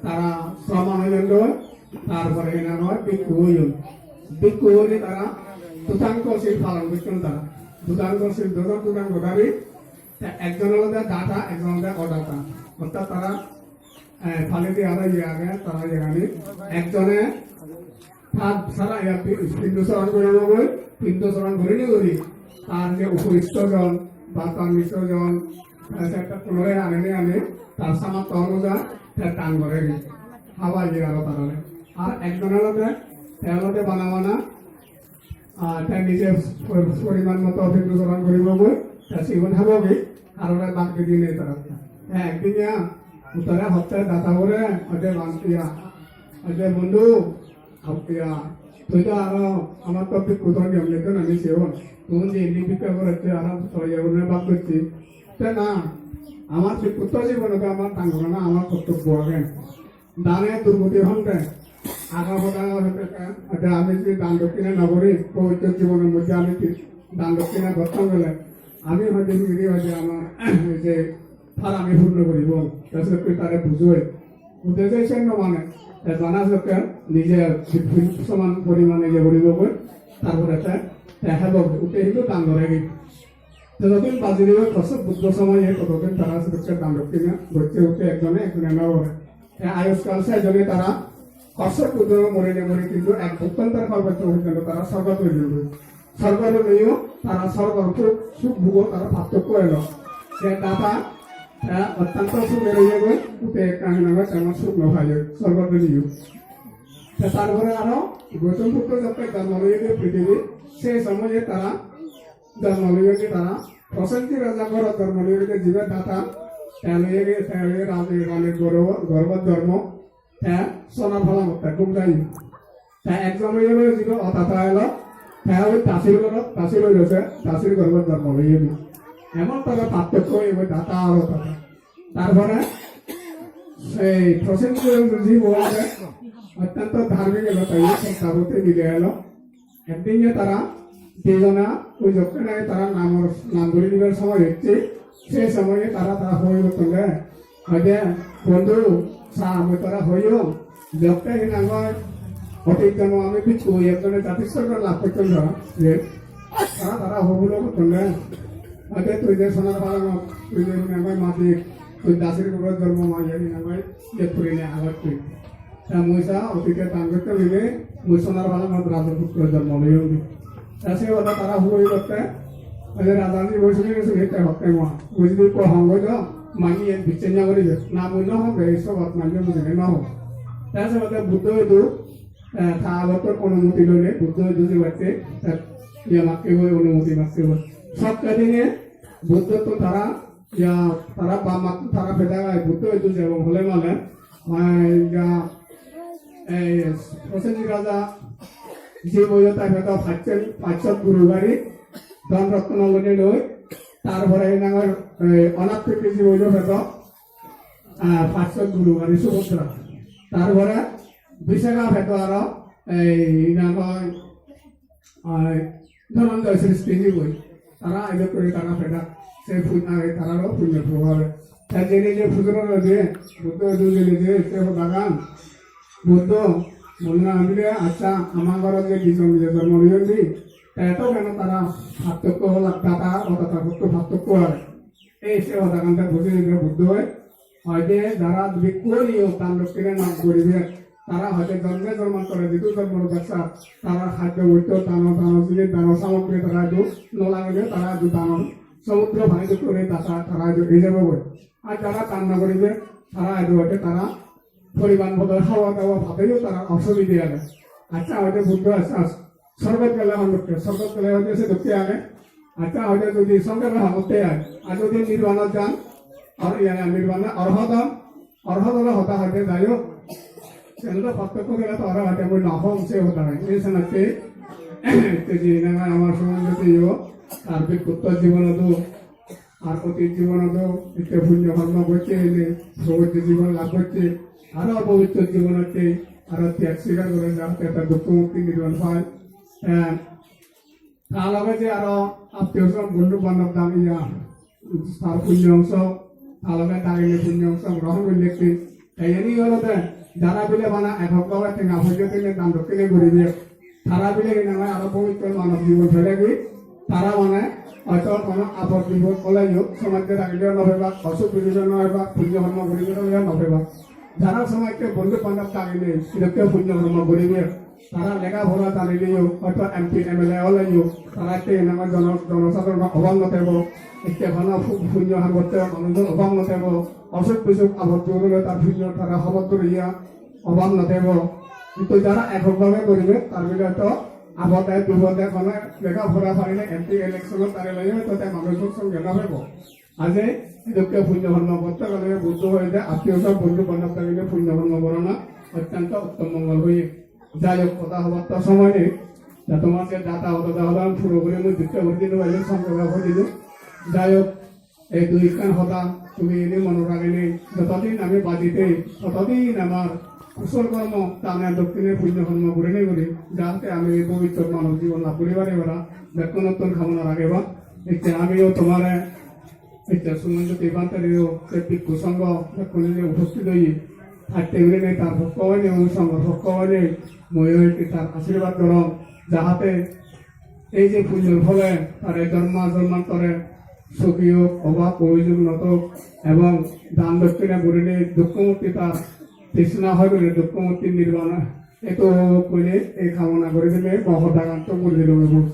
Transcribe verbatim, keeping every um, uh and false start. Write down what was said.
Tara sraman oyon doi, tar pore hinang hoi bhikkhu oyon. Bhikkhu oinei tara dutangko sil palon gocchon tara. Dutangko sil, dojo dutangko dhari, te ekjon olode data, ekjon olode odata. Orthat tara, eh, paledi aro iye age, tara iyegani. Ekjone tar sara iya pi-, pindu soron guribo goi, pindu soron gurinei guri, tar je uporisto jon, ba tar nisto jon, eh, se ekka kunore anene ane, tar samortho onujai, te dan gore di. Haba iye aro tarare. Ar ekjon olode, te olode bana bana, ah, te nije por-, poriman moto pindu soron guribo goi, te sigun habo gi, arore bak di dinei tara. Te ekdin ya, uttore hotte data bore, ode ban-, iya, ode bondhu, Appiya, tui do aro amar to bhikkhu to niyom nidon ami seyon. Tui je indi bhikkhu gorocche aro to iye gune bhag gocche. Te na, amar bhikkhutto jibonot amar dangor na amar kortobbo age. Dane durgoti honde. Aga hoda honde ka, ade ami je dan dokkine na gori, pobitro jibonor moddhe ami je dan dokkine gotton gele, ami hoide miri hoide amar je tar ami purno goribo. Te sedokke tare bujoi. Ude je sen no mane, te bana sokke nije soman porimane iye guribo goi, tar pore te, te hebo goi, ude hintu dan gore gi. Jotodin baji dibe Kashyap Buddho somoye, totodin tara sedokke dan dokkine gocche, ude ekjone ekjone no gore. Te ayushkal se jone tara Kashyap Buddho morinei mori hintu ek bhukkantar kalpacche porjonto tara sorgot roi jeyegoi. Sorgot roineyo tara sorgor suk, suk bhugo tara partokko elo. Je data, te ottanto suge roiyegoi, ute ekka hinamai tara suk no paiyoi, sorgot roineyo. Te tar pore aro Gautam Buddho jokke jormo loyegoi prithibit, se somoye tara jormo loyegoi tara Prosenjit raja ghorot jormo loyegoi, jibe data, te loyegoi, te loyegoi raja rani gorbo, gorbo jormo, te sonar palangot te ghum jai. Te ekjon oye olo jibe odata elo, te oi dasir ghorot, dasir oi rose, dasir ghorot jormo loye. Emon tara partokko oye data ar odata. Tar pore sei Prosenjit jibe age, ottonto dharmik elo, te oye Sodabhuti mile elo. Ekdin je tara dijona oi jokke nahi tara namor, nam guri dibar somoy ecche, se somoye tara tara hoi gottonde, hoide, "Bondhu, sa, mui tara hoyong, jokke hinang hoi, otit jonmo ami bhikkhu oi ekjone jatisorgo lab gotton tara," je tara tara hobulo gottonde, hoide, "Tui je sonar palangot, tui je hinang hoi madi, tui dasir ghorot jormo maye hinang hoi, je purinei agot tui." Te mui sa otite dan gotte hoile mui sonar palangot rajputro jonmo loyong. Te se hoda tara hoi gotte, hoile raja ji boi suni suni te hotte mo. Mui jodi ekko hong goi do, mani en bicchen na gori de. Na mui no hong de, ei sobat mani mui no hong. Te se hotte Buddho idu, eh, ta agottor onumoti loile, Buddho idu je batte, te iye makke goi onumoti makke goi. Sokke dine Buddho to tara, ya, tara bammat tara peda gai, Buddho idu jebong hole male, Mai ja, ei, Prosenjit raja, je boyo ta pedo pachchon, pachchon guru gari, dhon rotno lone loi, tar pore hinang hoi, ei, Anathpindike je boyo pedo, ah, pachchon guru gari Subhadra. Tar pore Visakha pedo aro, ei, hinang hoi, Ar Dhananjay Srishti jiboi, tara edokkuri tara pedak, se pun-, age tararo punyo probhabe. Te jene je pujor ore je, Buddho edu jene je, se hodagan, Buddho, mone amile, accha, ama ghorot je dijon je jonmo loyon di, te to keno tara partokko olak, data, odata, partokko age. Ei se hodagan te buji nilo Buddhoi, hoide jara bhikkhu oiyo dan dokkine nang guribe, tara hoide jonme jonmantore jidu jonmor besa, tara khaddo bosto, dano, dano jinis, dano samogri tara idu no lagile, tara idu dano somudro pani dokke guri tara, tara idu ei jebo goi. Ar jara dan no guribe, tara idu hoide tara poriban bodol hawa dawa badeyo tara osubide age. Accha, hoide Buddho accha, sorgot gele hon dokke, sorgot gele hoide se dokke age. Accha, hoide jodi sorgot hon dokke age, ar jodi nirbanot jan, ar iyan nirban, arhat, arhat ole hoda hoide jai hok. Senotte partokko gele to aro hoide mui no hong se hoda hoide. Ei senotte, te je nang amar somonde yo, tar bhikkhuto jibonodo, ar otit jibonodo itte punyo kormo gocche, ene pobitro jibon lab gocche, aro pobitro jibonotte aro tyag sikar gore jate ta dukko mukti nirban pai. Eh, ta loge je aro attiyo swajon bondhu bandhob dan iya, tar punyo ongso, ta loge dagine punyo ongso grohon golle te, Te iyeni olode jara bile bana ekok bhabe tenga poije dinei dan dokkine guribe, tara bile hinamai aro pobitro manob jibon pelegi, tara mane hoito hono apod bipod oleyo somajje dagileyo no pebak, osuk bisuke no pebak, punyo hormo guribe oleyo no pebak. Jara somajje bondhu bandhob dagileyo sedokke punyo hormo guribe, tara lega pora janileyo, hoito M P, M L A oleyo, tara ette hinamai jono-, jonosadhoronor obab no tebo, ette hono pu-, punyo ham gotte manujor obab no tebo, osuk bisuk apod bipod ole tar punyo tara hobor doriya, obab no tebo. Hintu jara ekok bhabe guribe, tar bile to apode bipode hono lega pora parile M P election-ot darile hoito te manujor songe no pebo. Aje edokke punyo hormo gotte gele Buddho hoide attiyo sab bondhu bandhob dagile punyo hormo gorana ottonto uttom mongol hoye. Jai hok, hoda hobar to somoy nei. Te tomar je jada hoda hoda hoda puro guri mui dukko guri dino, ele songkhepe hoi dino. Jai hok, ei dui ekkan hoda tumi ene mone ragenei, jotodin ami baji thei, totodin amar kusol kormo, dane dokkine punyo kormo gurinei guri, jahate ami ei pobitro manob jibon lab guri pari para, bekkunottun kamona rageba. Ecche amiyo tomare, ecche Sumanjyoti Bhantereyo, se bhikkhu songho bekkune je uposthit oye, thakte gurinei tar pokko oinei, o songhor pokko oinei, muiyo ecche tar ashirbad gorong, jahate ei je punyor phole tare jorma jormantore sugi ok, obab oijog no tok, ebong dan dokkine gurinei dukko mukti tar trishna hoi gurinei dukko mukti nirban eto gurinei ei kamona guri dinei mo hodagan to guri dilung.